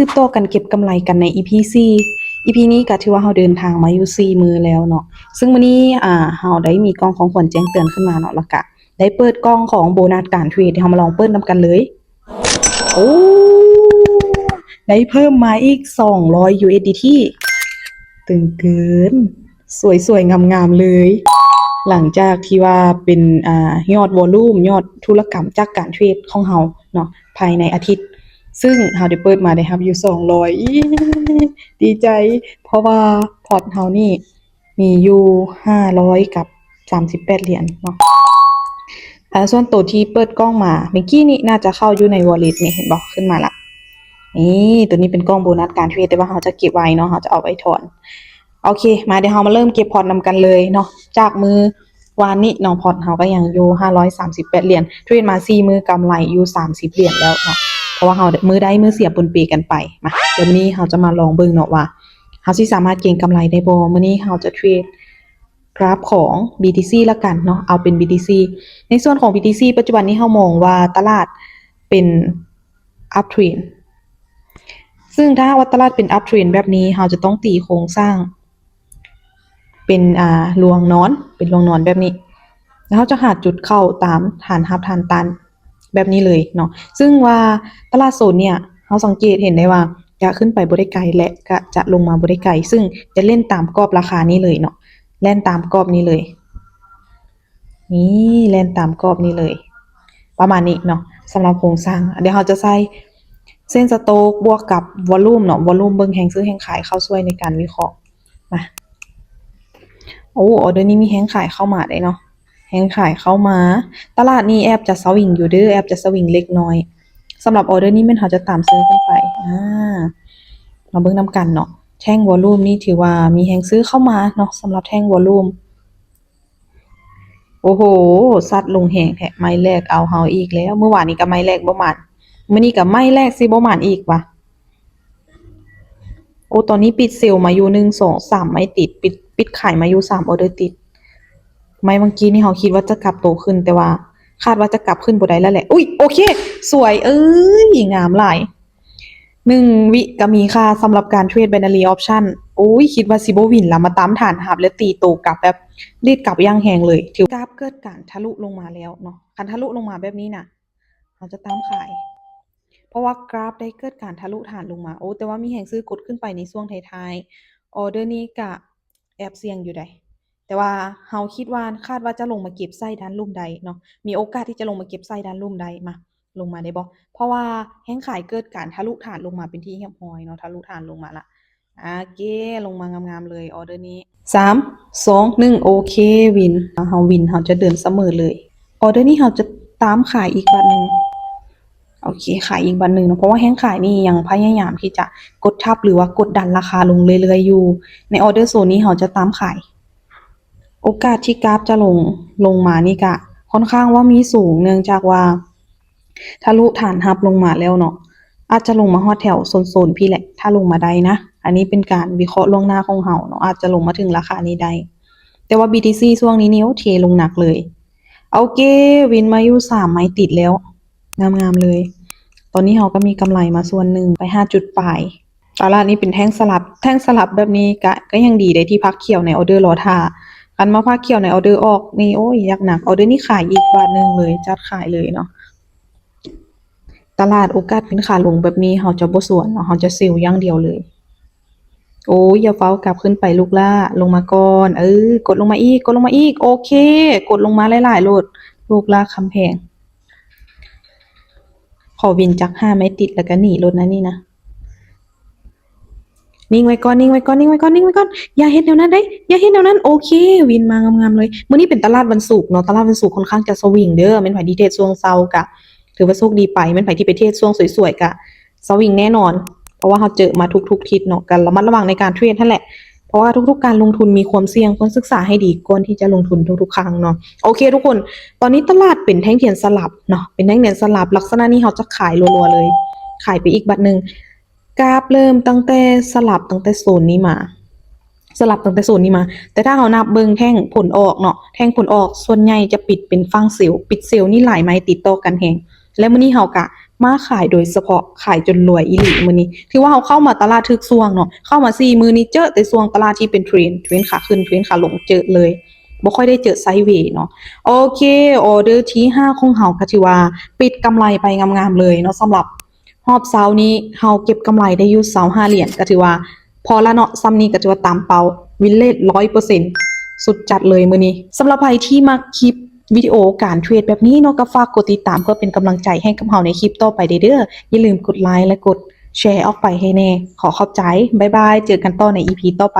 ສືບຕໍ່ກັນເກັບກຳໄລກັນໃນ ອີພີສີ່ ອີພີນີ້ກໍຖືວ່າເຮົາເດີນທາງມາຢູ່ສີ່ມື້ແລ້ວເນາະ ຊຶ່ງມື້ນີ້ ອ່າ ເຮົາໄດ້ມີກ່ອງຂອງຂວັນແຈ້ງເຕືອນຂຶ້ນມາເນາະ ແລ້ວກະໄດ້ເປີດກ່ອງຂອງໂບນັດການເທຣດ ເຮົາມາລອງເປີດນຳກັນເລີຍ. ໂອ້ ໄດ້ເພີ່ມມາອີກສອງຮ້ອຍ USDT ຕຶງເກີນ ສວຍໆ ງາມໆ ເລີຍ. ຫຼັງຈາກທີ່ວ່າເປັນ ອ່າ ຍອດວອລຸ່ມ ຍອດທຸລະກຳຈາກການເທຣດຂອງເຮົາເນາະ ພາຍໃນອາທິດ ຊຶ່ງເຮົາໄດ້ເປີດມາໄດ້ຮັບຢູ່ສອງຮ້ອຍ ອີ ດີໃຈ ເພາະວ່າພອດເຮົານີ້ມີຢູ່ຫ້າຮ້ອຍກັບສາມສິບແປດຫຼຽນເນາະ. ອ່າ ສ່ວນໂຕທີ່ເປີດກ່ອງມາເມື່ອກີ້ນີ້ ໜ້າຈະເຂົ້າຢູ່ໃນ wallet ນີ້ ເຫັນບໍ່? ຂຶ້ນມາລະ ນີ້ ໂຕນີ້ເປັນກ່ອງໂບນັດການເທຣດ ແຕ່ວ່າເຮົາຈະເກັບໄວ້ເນາະ ເຮົາຈະເອົາໄວ້ຖອນ. ໂອເຄ ມາ ດຽວເຮົາມາເລີ່ມເກັບພອດນຳກັນເລີຍເນາະ. ຈາກມື້ວານນີ້ເນາະ ພອດເຮົາກໍຍັງຢູ່ຫ້າຮ້ອຍສາມສິບແປດຫຼຽນ ເທຣດມາສີ່ມື້ກຳໄລຢູ່ສາມສິບຫຼຽນແລ້ວເນາະ ເພາະວ່າເຮົາ ມື້ໄດ້ມື້ເສຍປົນເປກັນໄປ. ມາ ດຽວມື້ນີ້ເຮົາຈະມາລອງເບິ່ງເນາະວ່າ ເຮົາຊິສາມາດເກັງກຳໄລໄດ້ບໍ່. ມື້ນີ້ເຮົາຈະເທຣດກຣາຟຂອງ BTC ລະກັນເນາະ ເອົາເປັນ BTC. ໃນສ່ວນຂອງ BTC ປັດຈຸບັນນີ້ເຮົາມອງວ່າຕະຫຼາດເປັນ uptrend ຊຶ່ງຖ້າຫາກວ່າຕະຫຼາດເປັນ uptrend ແບບນີ້ ເຮົາຈະຕ້ອງຕີໂຄງສ້າງເປັນ ອ່າ ລວງນອນ ເປັນລວງນອນແບບນີ້ ແລ້ວເຮົາຈະຫາຈຸດເຂົ້າຕາມຖານຮັບ ຖານຕ້ານ ແບບນີ້ເລີຍເນາະ. ຊຶ່ງວ່າຕະຫຼາດໂຊນເນີ້ຍ ເຮົາສັງເກດເຫັນໄດ້ວ່າຈະຂຶ້ນໄປບໍ່ໄດ້ໄກ ແລະ ກະຈະລົງມາບໍ່ໄດ້ໄກ ຊຶ່ງຈະເລ່ນຕາມກອບລາຄານີ້ເລີຍເນາະ ແລ່ນຕາມກອບນີ້ເລີຍ. ນີ້ ແລ່ນຕາມກອບນີ້ເລີຍ ປະມານນີ້ເນາະ ສຳລັບໂຄງສ້າງ. ດຽວເຮົາຈະໃຊ້ເສັ້ນສະໂຕກບວກກັບວອລຸ່ມເນາະ ວອລຸ່ມ ເບິ່ງແຮງຊື້ແຮງຂາຍເຂົ້າຊ່ວຍໃນການວິເຄາະ. ມາ ໂອ້ ອອເດີນີ້ມີແຮງຂາຍເຂົ້າມາເດ້ເນາະ ແຮງຂາຍເຂົ້າມາ. ຕະຫຼາດນີ້ແອບຈະສະວິງຢູ່ເດີ ແອບຈະສະວິງເລັກນ້ອຍ. ສຳລັບອອເດີນີ້ແມ່ນເຮົາຈະຕາມຊື້ຂຶ້ນໄປ. ອາ ມາເບິ່ງນຳກັນເນາະ ແທ່ງວອລຸ່ມນີ້ຖືວ່າມີແຮງຊື້ເຂົ້າມາເນາະ ສຳລັບແທ່ງວອລຸ່ມ. ໂອ້ໂຫ ຊັດລົງແຮງແທ້ ໄມ້ແລກເອົາເຮົາອີກແລ້ວ. ມື້ວານນີ້ກໍໄມ້ແລກບໍ່ໝານ ມື້ນີ້ກໍໄມ້ແລກຊິບໍ່ໝານອີກຫວາ. ໂອ້ ຕອນນີ້ປິດເຊວມາຢູ່ໜຶ່ງ ສອງ ສາມໄມ້ຕິດ ປິດ ປິດຂາຍມາຢູ່ສາມອອເດີຕິດ. ໄມ້ເມື່ອກີ້ນີ້ເຮົາຄິດວ່າຈະກັບໂຕຂຶ້ນ ແຕ່ວ່າຄາດວ່າຈະກັບຂຶ້ນບໍ່ໄດ້ແລ້ວແຫຼະ. ອຸ້ຍ ໂອເຄ ສວຍ ເອີຍ ງາມຫຼາຍ. ໜຶ່ງວິກໍມີຄ່າສຳລັບການເທຣດ binary option. ໂອ້ຍ ຄິດວ່າຊິບໍ່ວິນລະ ມາຕາມຖານຮັບ ແລະ ຕີໂຕກັບແບບດີດກັບຢ່າງແຮງເລີຍ. ຖືກາບເກີດການທະລຸລົງມາແລ້ວເນາະ ຄັນທະລຸລົງມາແບບນີ້ນະ ເຮົາຈະຕາມຂາຍ ເພາະວ່າກາບໄດ້ເກີດການທະລຸຖານລົງມາ. ໂອ້ ແຕ່ວ່າມີແຮງຊື້ກົດຂຶ້ນໄປໃນຊ່ວງທ້າຍໆ. ອອເດີນີ້ກະແອບສ່ຽງຢູ່ໃດ ແຕ່ວ່າເຮົາຄິດວ່າ ຄາດວ່າຈະລົງມາເກັບໃສ່ດ້ານລຸ່ມໄດ້ເນາະ ມີໂອກາດທີ່ຈະລົງມາເກັບໃສ່ດ້ານລຸ່ມໄດ້. ມາ ລົງມາໄດ້ບໍ່? ເພາະວ່າແຮງຂາຍເກີດການທະລຸຖານລົງມາເປັນທີ່ຮຽບຮ້ອຍເນາະ ທະລຸຖານລົງມາລະ. ໂອເຄ ລົງມາງາມໆເລີຍ ອອເດີນີ້. ສາມ ສອງ ໜຶ່ງ ໂອເຄ ວິນ. ເຮົາວິນ ເຮົາຈະເດີນສະເໝີເລີຍ. ອອເດີນີ້ເຮົາຈະຕາມຂາຍອີກບາດໜຶ່ງ. ໂອເຄ ຂາຍອີກບາດໜຶ່ງເນາະ ເພາະວ່າແຮງຂາຍນີ້ຍັງພະຍາຍາມທີ່ຈະກົດທັບ ຫຼືວ່າກົດດັນລາຄາລົງເລື້ອຍໆຢູ່. ໃນອອເດີໂຊນນີ້ເຮົາຈະຕາມຂາຍ. ໂອກາດທີ່ກາບຈະລົງ ລົງມານີ້ກະຂ້ອນຂ້າງວ່າມີສູງ ເນື່ອງຈາກວ່າທະລຸຖານຮັບລົງມາແລ້ວເນາະ ອາດຈະລົງມາຮອດແຖວໂຊນໆພີ້ແຫຼະ ຖ້າລົງມາໄດ້ນະ. ອັນນີ້ເປັນການວິເຄາະລ່ວງໜ້າຂອງເຮົາເນາະ ອາດຈະລົງມາເຖິງລາຄານີ້ໄດ້. ແຕ່ວ່າ BTC ຊ່ວງນີ້ນີ້ ໂອ້ ເທລົງໜັກເລີຍ. ໂອເຄ ວິນມາຢູ່ສາມໄມ້ຕິດແລ້ວ ງາມໆເລີຍ. ຕອນນີ້ເຮົາກໍມີກຳໄລມາສ່ວນໜຶ່ງ ໄປຫ້າຈຸດປາຍ. ຕະຫຼາດນີ້ເປັນແທ່ງສະຫຼັບ ແທ່ງສະຫຼັບແບບນີ້ກະ ກໍຍັງດີເດ້ທີ່ພາກຂຽວໃນອອເດີລໍຖ້າ. ຄັນມາພາກຂຽວໃນອອເດີອອກນີ້ ໂອ້ຍ ຍາກໜັກ. ອອເດີນີ້ຂາຍອີກບາດໜຶ່ງເລີຍ ຈັດຂາຍເລີຍເນາະ. ຕະຫຼາດໂອກາດເປັນຂາລົງແບບນີ້ ເຮົາຈະບໍ່ສວນເນາະ ເຮົາຈະເຊວຢ່າງດຽວເລີຍ. ໂອ້ຍ ຢ່າຟ້າວກັບຂຶ້ນໄປລູກຫຼ້າ ລົງມາກ່ອນ. ເອີ ກົດລົງມາອີກ ກົດລົງມາອີກ. ໂອເຄ ກົດລົງມາຫຼາຍໆໂລດ ລູກຫຼ້າຄຳແພງ. ຂໍວິນຈັກຫ້າໄມ້ຕິດ ແລ້ວກໍໜີໂລດນະນີ້ນະ. ນິ່ງໄວ້ກ່ອນ ນິ່ງໄວ້ກ່ອນ ນິ່ງໄວ້ກ່ອນ ນິ່ງໄວ້ກ່ອນ. ຢ່າເຮັດແນວນັ້ນເດ້ ຢ່າເຮັດແນວນັ້ນ. ໂອເຄ ວິນມາງາມໆເລີຍ. ມື້ນີ້ເປັນຕະຫຼາດວັນສຸກເນາະ ຕະຫຼາດວັນສຸກຄ່ອນຂ້າງຈະສະວິງເດີ. ແມ່ນໃຜທີ່ເທຣດຊ່ວງເຊົ້າກະຖືວ່າໂຊກດີໄປ ແມ່ນໃຜທີ່ໄປເທຣດຊ່ວງສວຍໆກະສະວິງແນ່ນອນ ເພາະວ່າເຮົາເຈີມາທຸກໆທິດເນາະ. ກະລະມັດລະວັງໃນການເທຣດຫັ້ນແຫຼະ ເພາະວ່າທຸກໆການລົງທຶນມີຄວາມສ່ຽງ ຄວນສຶກສາໃຫ້ດີກ່ອນທີ່ຈະລົງທຶນທຸກໆຄັ້ງເນາະ. ໂອເຄທຸກຄົນ ຕອນນີ້ຕະຫຼາດເປັນແທ່ງທຽນສະຫຼັບເນາະ ເປັນແທ່ງທຽນສະຫຼັບ. ລັກສະນະນີ້ເຮົາຈະຂາຍລັວໆເລີຍ ຂາຍໄປອີກບາດໜຶ່ງ. ກາບເລີ່ມຕັ້ງແຕ່ສະຫຼັບຕັ້ງແຕ່ໂຊນນີ້ມາ ສະຫຼັບຕັ້ງແຕ່ໂຊນນີ້ມາ. ແຕ່ຖ້າເຮົານັບເບິ່ງແທ່ງຜົນອອກເນາະ ແທ່ງຜົນອອກສ່ວນໃຫຍ່ຈະປິດເປັນຝັ່ງເຊວ ປິດເຊວນີ້ຫຼາຍໄມ້ຕິດຕໍ່ກັນແຮງ. ແລະມື້ນີ້ເຮົາກະ ມາຂາຍໂດຍສະເພາະ ຂາຍຈົນລວຍອີ່ຫຼີມື້ນີ້. ຖືວ່າເຮົາເຂົ້າມາຕະຫຼາດຖືກຊ່ວງເນາະ, ເຂົ້າມາສີ່ມື້ນີ້ເຈີແຕ່ຊ່ວງຕະຫຼາດທີ່ເປັນເທຣນ, ເທຣນຂາຂຶ້ນ ເທຣນຂາລົງເຈີເລີຍ, ບໍ່ຄ່ອຍໄດ້ເຈີໄຊເວເນາະ. ໂອເຄ, ອໍເດີທີຫ້າຂອງເຮົາກໍຖືວ່າປິດກຳໄລໄປງາມໆເລີຍເນາະ. ສຳລັບຮອບເຊົ້ານີ້ເຮົາເກັບກຳໄລໄດ້ຢູ່ຊາວຫ້າຫຼຽນ, ກໍຖືວ່າພໍລະເນາະ, ສ່ຳນີ້ກໍຖືວ່າຕາມເປົ້າ, win rate ຮ້ອຍເປີເຊັນ, ສຸດຈັດເລີຍມື້ນີ້. ສຳລັບໃຜທີ່ມັກຄລິບ ວິດີໂອການເທຣດແບບນີ້ເນາະ, ກໍຝາກກົດຕິດຕາມເພື່ອເປັນກຳລັງໃຈໃຫ້ກັບເຮົາໃນຄລິບຕໍ່ໄປເດີ້. ຢ່າລືມກົດໄລ ແລະ ກົດແຊອອກໄປໃຫ້ແດ່. ຂໍຂອບໃຈ. ບາຍບາຍ. ເຈີກັນຕໍ່ໃນອີພີຕໍ່ໄປ.